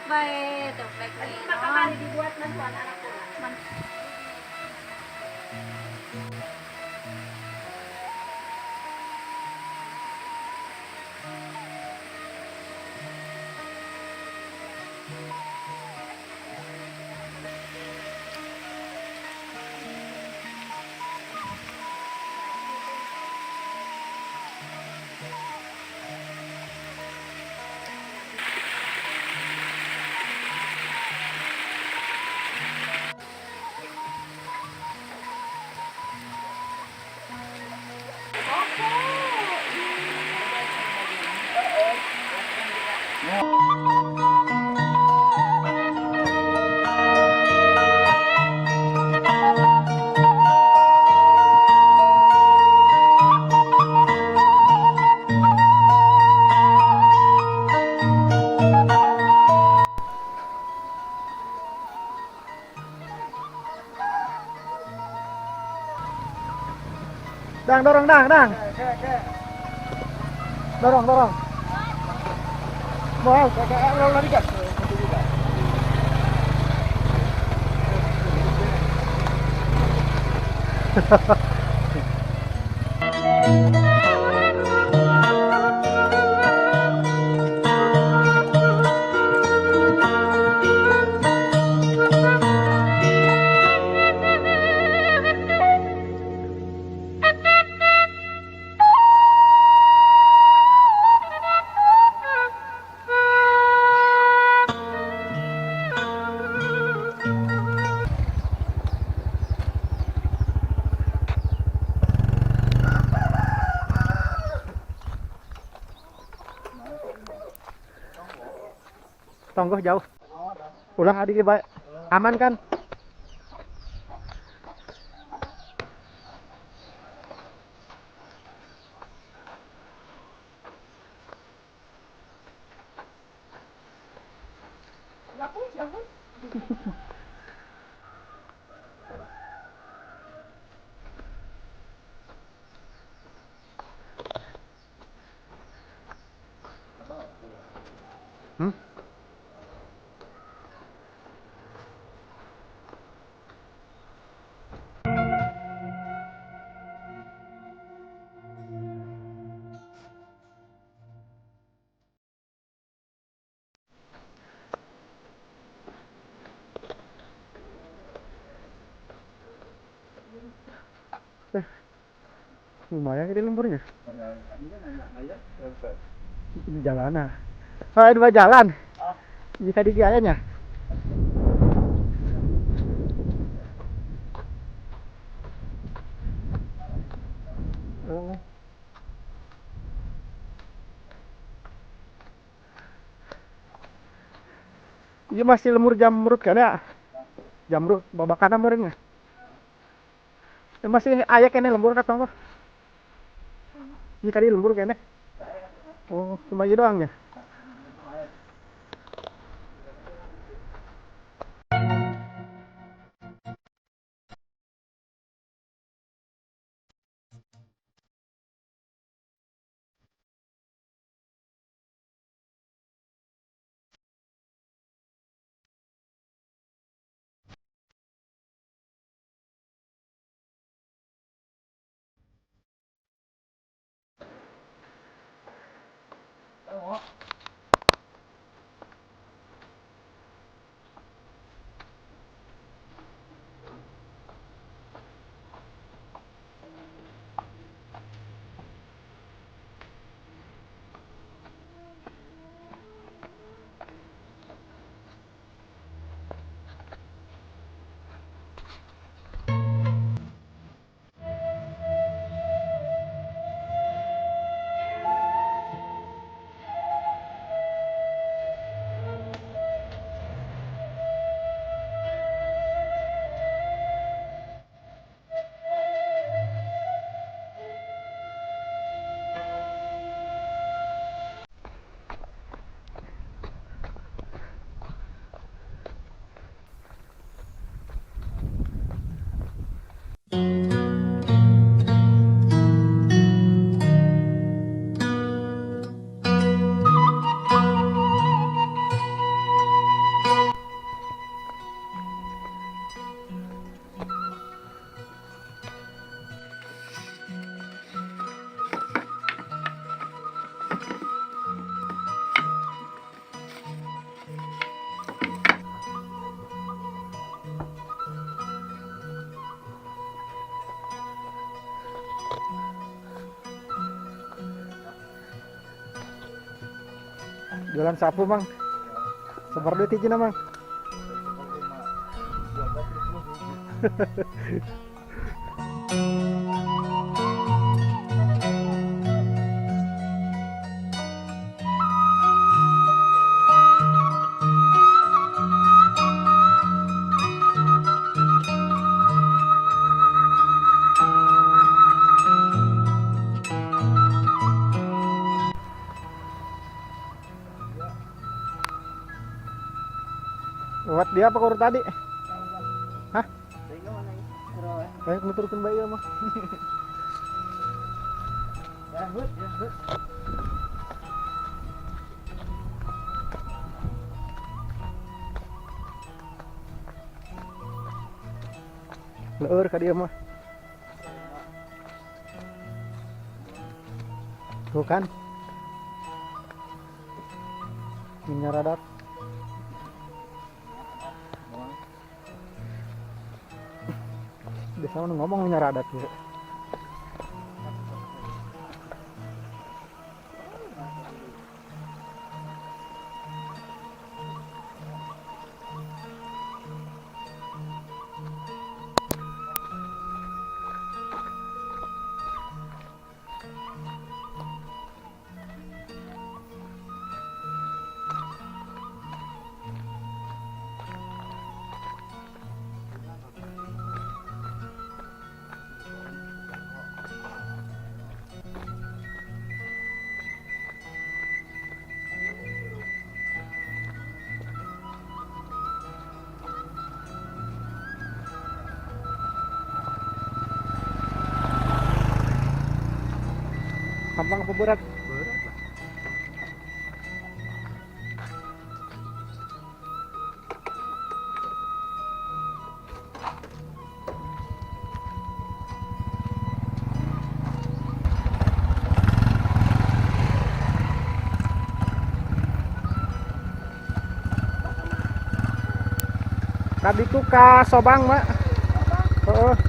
Bae, doplek nih. Kamari dibuat mantuan anakku. Dang, dorong, dang, dang. Dorong, dorong. Mau, lari gas. Tonggoh jauh. Ulang adik baik. Aman kan? Hmm? Lumayan ini lumpurnya. Ini jalan. Soalnya dua jalan. Bisa digiayanya. Oh. Ini masih lemur jamrut kan ya? Jamrut babakan amurnya. Masih ayak ini lembur atau apa? Ini tadi lembur kayaknya. Oh, cuma aja doang ya. Jualan sapu, Mang. Sebar duit hijina, Mang. Buat dia apa kur tadi? Hah? Kayak nuturkeun bae ieu mah. Ya, hut, ya, hut. Leur ka dieu mah. Tuh kan. Minyaradat. Biasa mah ngomong minyaradat ya. Gampang apa berat? Berat lah. Tadi tuh ka Sobang, Mak. Heeh.